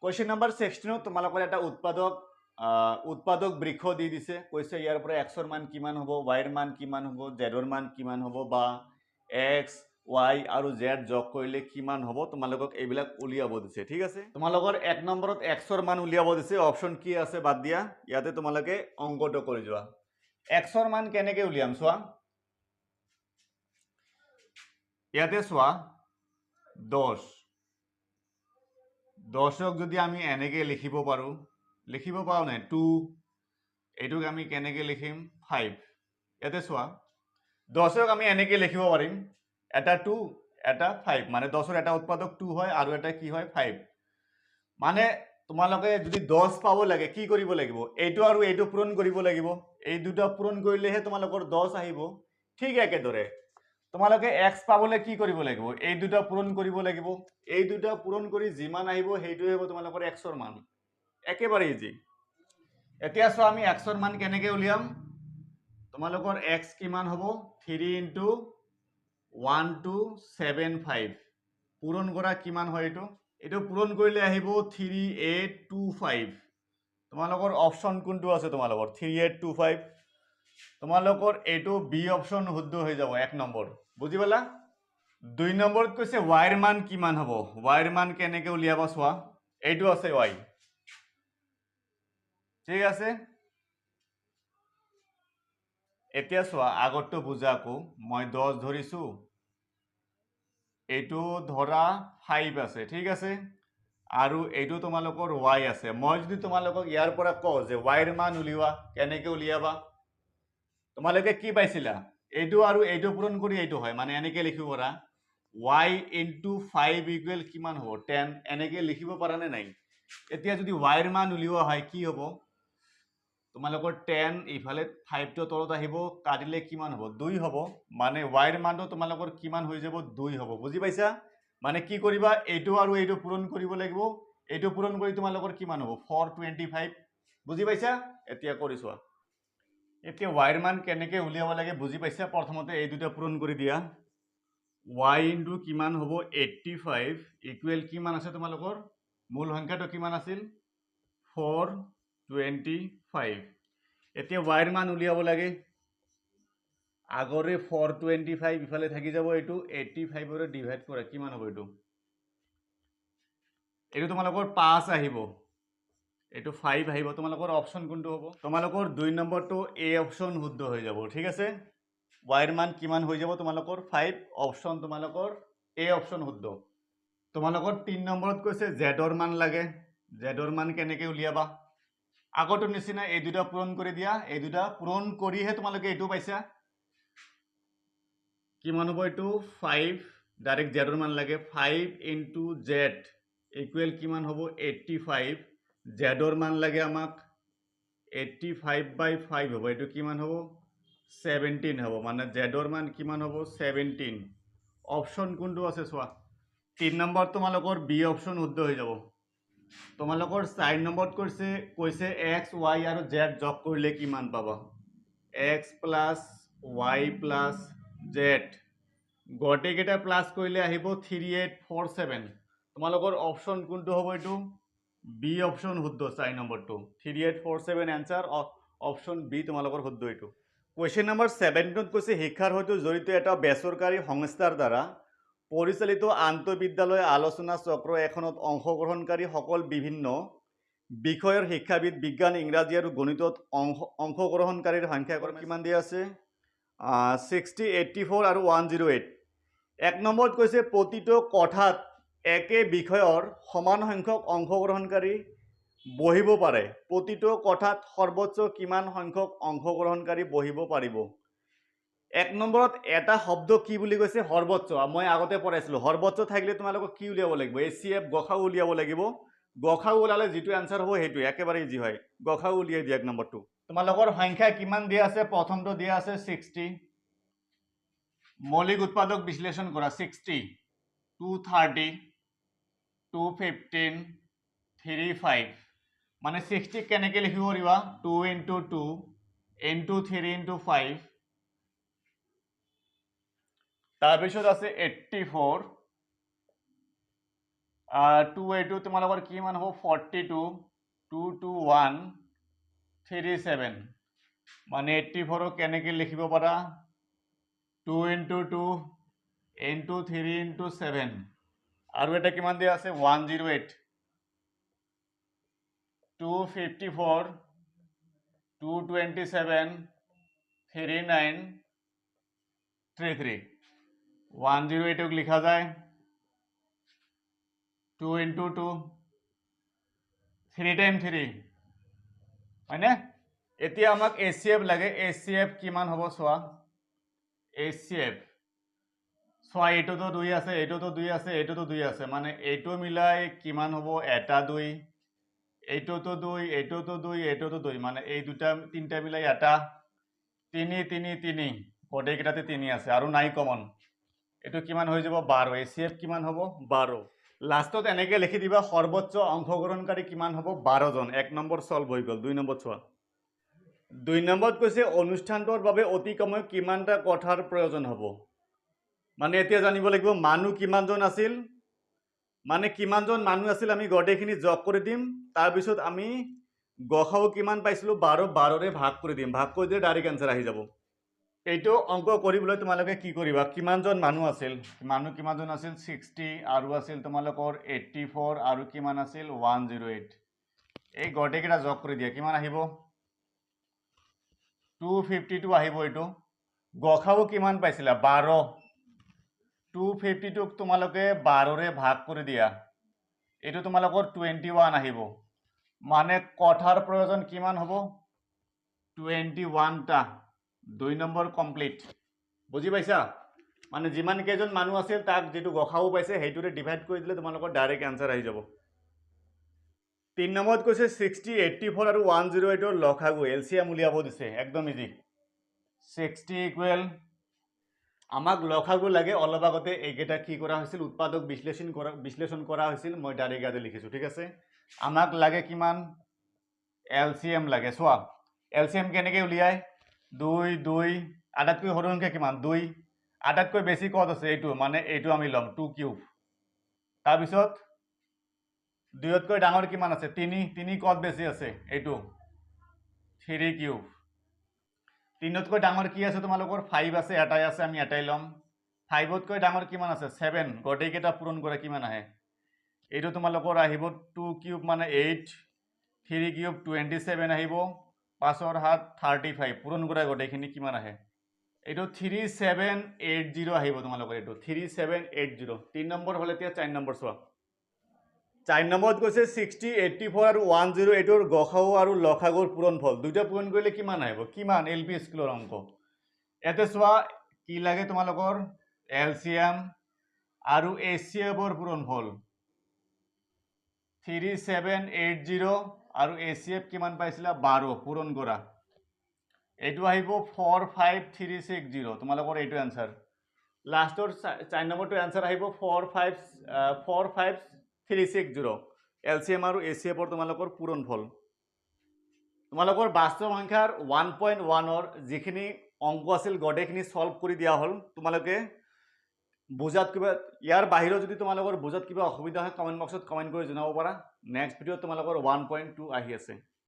Question number 16ত তোমালোকৰ এটা উৎপাদক বৃক্ষ দি দিছে। কৈছে ইয়াৰ পৰা এক্সৰ মান কিমান হ'ব, ৱাইৰ মান কিমান হ'ব, জেডৰ মান কিমান হ'ব, বা এক্স, ৱাই আৰু জেড যোগ কৰিলে কিমান হ'ব, তোমালোকক এইবিলাক উলিয়াব দিছে। ঠিক আছে, তোমালোকৰ 1 নম্বৰত এক্সৰ মান উলিয়াব দিছে। অপশ্যন কি আছে বাদ দিয়া, ইয়াতে তোমালোকে অংকটো কৰি যোৱা। এক্সৰ মান কেনেকৈ উলিয়াম চোৱা। ইয়াতে চোৱা, 10, 10ক যদি আমি এনেকৈ লিখিব পাৰোঁ, লিখিব পাৰোঁ নাই? টু, এইটোক আমি কেনেকৈ লিখিম? ফাইভ। ইয়াতে চোৱা, 10ক আমি এনেকৈ লিখিব পাৰিম, এটা টু, এটা ফাইভ। মানে 10ৰ এটা উৎপাদক টু হয় আৰু এটা কি হয়? ফাইভ। মানে তোমালোকে যদি 10 পাব লাগে কি কৰিব লাগিব? এইটো আৰু এইটো পূৰণ কৰিব লাগিব। এই দুটা পূৰণ কৰিলেহে তোমালোকৰ 10 আহিব। ঠিক একেদৰে তোমালোকে এক্স পাবলৈ কি কৰিব লাগিব? এই দুটা পূৰণ কৰিব লাগিব। এই দুটা পূৰণ কৰি যিমান আহিব, সেইটোৱে হ'ব তোমালোকৰ এক্সৰ মান। একেবাৰে ইজি। এতিয়া চোৱা, আমি এক্সৰ মান কেনেকৈ উলিয়াম? তোমালোকৰ এক্স কিমান হ'ব? 3 into 1275। পূৰণ কৰা, কিমান হয় এইটো? এইটো পূৰণ কৰিলে আহিব 3825। তোমালোকৰ অপশ্যন কোনটো আছে? তোমালোকৰ 3825। তোমালোকৰ এইটো বি অপশ্যন শুদ্ধ হৈ যাব, 1 নম্বৰ। বুজি পালা? 2 নম্বৰত কৈছে ৱাইৰ মান কিমান হ'ব। ৱাইৰ মান কেনেকৈ উলিয়াবা চোৱা। এইটো আছে ৱাই, ঠিক আছে। এতিয়া চোৱা, আগৰটো বুজা আকৌ। মই 10 ধৰিছোঁ, এইটো ধৰা ফাইভ আছে, ঠিক আছে, আৰু এইটো তোমালোকৰ ৱাই আছে। মই যদি তোমালোকক ইয়াৰ পৰা কওঁ যে ৱাইৰ মান উলিওৱা, কেনেকৈ উলিয়াবা? তোমালোকে কি পাইছিলা? এইটো আৰু এইটো পূৰণ কৰি এইটো হয়। মানে এনেকৈ লিখিব পাৰা, ৱাই ইনটু ফাইভ ইকুৱেল কিমান হ'ব? 10। এনেকৈ লিখিব পাৰানে নাই? এতিয়া যদি ৱাইৰ মান উলিওৱা হয় কি হ'ব তোমালোকৰ? 10 ইফালে, ফাইভটো তলত আহিব, কাটিলে কিমান হ'ব? 2 হ'ব। মানে ৱাইৰ মানটো তোমালোকৰ কিমান হৈ যাব? 2 হ'ব। বুজি পাইছা? মানে কি কৰিবা? এইটো আৰু এইটো পূৰণ কৰিব লাগিব। এইটো পূৰণ কৰি তোমালোকৰ কিমান হ'ব? 425। বুজি পাইছা? এতিয়া কৰি চোৱা। এতিয়া ৱাইৰ মান কেনেকৈ উলিয়াব লাগে বুজি পাইছা? প্ৰথমতে এই দুটা পূৰণ কৰি দিয়া। ৱাই ইনটু কিমান হ'ব? 85 ইকুৱেল কিমান আছে তোমালোকৰ? মূল সংখ্যাটো কিমান আছিল? 425। এতিয়া ৱাইৰ মান উলিয়াব লাগে। আগৰে 425 ইফালে থাকি যাব, এইটো 85ৰে ডিভাইড কৰা, কিমান হ'ব এইটো? এইটো তোমালোকৰ 5 আহিব, এইটো ফাইভ আহিব। তোমালোকৰ অপশ্যন কোনটো হ'ব? তোমালোকৰ 2 নম্বৰটো এ অপশ্যন শুদ্ধ হৈ যাব। ঠিক আছে, ৱাইৰ মান কিমান হৈ যাব তোমালোকৰ? ফাইভ। অপশ্যন তোমালোকৰ এ অপশ্যন শুদ্ধ। তোমালোকৰ 3 নম্বৰত কৈছে জেডৰ মান লাগে। জেডৰ মান কেনেকৈ উলিয়াবা? আগৰটোৰ নিচিনা এই দুটা পূৰণ কৰি দিয়া। এই দুটা পূৰণ কৰিহে তোমালোকে এইটো পাইছা। কিমান হ'ব এইটো? ফাইভ। ডাইৰেক্ট জেডৰ মান লাগে। ফাইভ ইনটু জেড ইকুৱেল কিমান হ'ব? 85। জেডৰ মান লাগে আমাক। 85 বাই 5 হ'ব। এইটো কিমান হ'ব? 17 হ'ব। মানে জেডৰ মান কিমান হ'ব? 17। অপশ্যন কোনটো আছে চোৱা। 3 নম্বৰ তোমালোকৰ বি অপশ্যন শুদ্ধ হৈ যাব। তোমালোকৰ 4 নম্বৰত কৈছে এক্স, ৱাই আৰু জেড যোগ কৰিলে কিমান পাবা? X plus Y plus Z, গোটেইকেইটা প্লাছ কৰিলে আহিব 3847। তোমালোকৰ অপশ্যন কোনটো হ'ব এইটো? বি অপশ্যন শুদ্ধ। 4 নম্বৰটো 3847 এনচাৰ, অপশ্যন বি তোমালোকৰ শুদ্ধ এইটো। কুৱেশ্যন নম্বৰ 17ত কৈছে, শিক্ষাৰ সৈতে জড়িত এটা বেচৰকাৰী সংস্থাৰ দ্বাৰা পৰিচালিত আন্তঃবিদ্যালয় আলোচনা চক্ৰ এখনত অংশগ্ৰহণকাৰীসকল বিভিন্ন বিষয়ৰ শিক্ষাবিদ। বিজ্ঞান, ইংৰাজী আৰু গণিতত অংশগ্ৰহণকাৰীৰ সংখ্যা কিমান দিয়া আছে? 60, 84 আৰু 108। 1 নম্বৰত কৈছে, প্ৰতিটো কোঠাত একে বিষয়ৰ সমান সংখ্যক অংশগ্ৰহণকাৰী বহিব পাৰে। প্ৰতিটো কোঠাত সৰ্বোচ্চ কিমান সংখ্যক অংশগ্ৰহণকাৰী বহিব পাৰিব? 1 নম্বৰত এটা শব্দ কি বুলি কৈছে? সৰ্বোচ্চ। মই আগতে পঢ়াইছিলোঁ, সৰ্বোচ্চ থাকিলে তোমালোকক কি উলিয়াব লাগিব? এইচ চি এফ, গসাগু উলিয়াব লাগিব। গসাগু ওলালে যিটো এনচাৰ হ'ব সেইটো একেবাৰে ইজি হয়। গসাগু উলিয়াই দিয়া। 1 নম্বৰটো তোমালোকৰ সংখ্যা কিমান দিয়া আছে? প্ৰথমটো দিয়া আছে 60। মৌলিক উৎপাদক বিশ্লেষণ কৰা। 60, 2 30, 2 15, 3 5। মানে 60ক কেনেকৈ লিখিব পাৰিবা? 2 into 2 into 3 into 5। তাৰপিছত আছে 84। টু, এইটো তোমালোকৰ কিমান হ'ব? 42, 2 2 1 3 7। মানে 84ক কেনেকৈ লিখিব পাৰা? 2 into 2 into 3 into 7। আৰু এটা কিমান দিয়া আছে? 108, 2 54, 2 27, 3 9 3 3। 108ক লিখা যায় 2 into 2, 3 time 3, হয়নে? এতিয়া আমাক এইচ চি এফ লাগে। এইচ চি এফ কিমান হ'ব চোৱা। এইচ চি এফ চোৱা, এইটোতো দুই আছে, এইটোতো দুই আছে, এইটোতো দুই আছে। মানে এইটো মিলাই কিমান হ'ব? এটা দুই। এইটোতো দুই, এইটোতো দুই, এইটোতো দুই। মানে এই দুটা তিনিটা মিলাই এটা। তিনি তিনি তিনি, গোটেইকেইটাতে তিনি আছে আৰু নাই কমন। এইটো কিমান হৈ যাব? 12। এইচ চি এফ কিমান হ'ব? 12। লাষ্টত এনেকৈ লিখি দিবা, সৰ্বোচ্চ অংশগ্ৰহণকাৰী কিমান হ'ব? 12জন। এক নম্বৰ চল্ভ হৈ গ'ল। দুই নম্বৰ চোৱা। দুই নম্বৰত কৈছে, অনুষ্ঠানটোৰ বাবে অতি কমেও কিমানটা কোঠাৰ প্ৰয়োজন হ'ব? মানে এতিয়া জানিব লাগিব মানুহ কিমানজন আছিল। মানে কিমানজন মানুহ আছিল আমি গোটেইখিনি যোগ কৰি দিম। তাৰপিছত আমি গসাগু কিমান পাইছিলোঁ? 12। 12ৰে ভাগ কৰি দিম। ভাগ কৰি দিলে ডাইৰেক্ট এনচাৰ আহি যাব। এইটো অংক কৰিবলৈ তোমালোকে কি কৰিবা? কিমানজন মানুহ আছিল? মানুহ কিমানজন আছিল? 60 আৰু আছিল তোমালোকৰ 84 আৰু কিমান আছিল? 108। এই গোটেইকেইটা যোগ কৰি দিয়া, কিমান আহিব? 252 আহিব। এইটো গসাগু কিমান পাইছিলা? 12। 252ক তোমালোকে 12ৰে ভাগ কৰি দিয়া, এইটো তোমালোকৰ 21 আহিব। মানে কোঠাৰ প্ৰয়োজন কিমান হ'ব? 21টা। দুই নম্বৰ কমপ্লিট। বুজি পাইছা? মানে যিমান কেইজন মানুহ আছিল, তাক যিটো গসাগু পাইছে সেইটোৰে ডিভাইড কৰি দিলে তোমালোকৰ ডাইৰেক্ট এনচাৰ আহি যাব। তিনি নম্বৰত কৈছে, 60, 84 আৰু 108ৰ লসাগু, এলচিএম উলিয়াব দিছে। একদম ইজি। 60 ইকুৱেল, আমাক লসাগু লাগে। অলপ আগতে এইকেইটা কি কৰা হৈছিল? উৎপাদক বিশ্লেষণ কৰা হৈছিল। মই ডাইৰেক্ট ইয়াতে লিখিছোঁ, ঠিক আছে? আমাক লাগে কিমান? এলচিএম লাগে। চোৱা, এলচিএম কেনেকৈ উলিয়াই? দুই দুই, আটাইতকৈ সৰু সংখ্যা কিমান? দুই। আটাইতকৈ বেছি ক'ত আছে? এইটো। মানে এইটো আমি ল'ম টু কিউব। তাৰপিছত দুইতকৈ ডাঙৰ কিমান আছে? তিনি। তিনি ক'ত বেছি আছে? এইটো, থ্ৰী কিউব। তিনতকৈ ডাঙৰ কি আছে তোমালোকৰ? ফাইভ আছে, এটাই আছে, আমি এটাই ল'ম। ফাইভতকৈ ডাঙৰ কিমান আছে? ছেভেন। গোটেইকেইটা পূৰণ কৰা, কিমান আহে? এইটো তোমালোকৰ আহিব টু কিউব মানে 8, 3 কিউব 27 আহিব, পাঁচৰ সাত 35। পূৰণ কৰা গোটেইখিনি, কিমান আহে? এইটো 3780 আহিব তোমালোকৰ। এইটো 3780। তিনি নম্বৰ হ'লে, এতিয়া চাৰি নম্বৰ চোৱা। চাৰি নম্বৰত কৈছে, 60, 84 আৰু 108ৰ গসাগু আৰু লসাগুৰ পূৰণফল। দুইটা পূৰণ কৰিলে কিমান আহিব? কিমান? এল পি স্কুলৰ অংক। ইয়াতে চোৱা, কি লাগে তোমালোকৰ? এলচিএম আৰু এইচ চি এফৰ পূৰণফল। 3780 আৰু এইচ চি এফ কিমান পাইছিলা? 12। পূৰণ কৰা, এইটো আহিব 45360। তোমালোকৰ এইটো এনচাৰ। লাষ্টৰ চাৰি নম্বৰটো এনচাৰ আহিব 45360। এলচিএম আৰু এইচ চি এফৰ তোমালোকৰ পূৰণফল। তোমালোকৰ বাস্তৱ সংখ্যাৰ 1.1ৰ যিখিনি অংক আছিল, গোটেইখিনি ছল্ভ কৰি দিয়া হ'ল। তোমালোকে বুজাত কিবা, ইয়াৰ বাহিৰেও যদি তোমালোকৰ বুজাত কিবা অসুবিধা হয়, কমেণ্ট বক্সত কমেণ্ট কৰি জনাব পাৰা। নেক্সট ভিডিঅ'ত তোমালোকৰ 1.2 আহি আছে।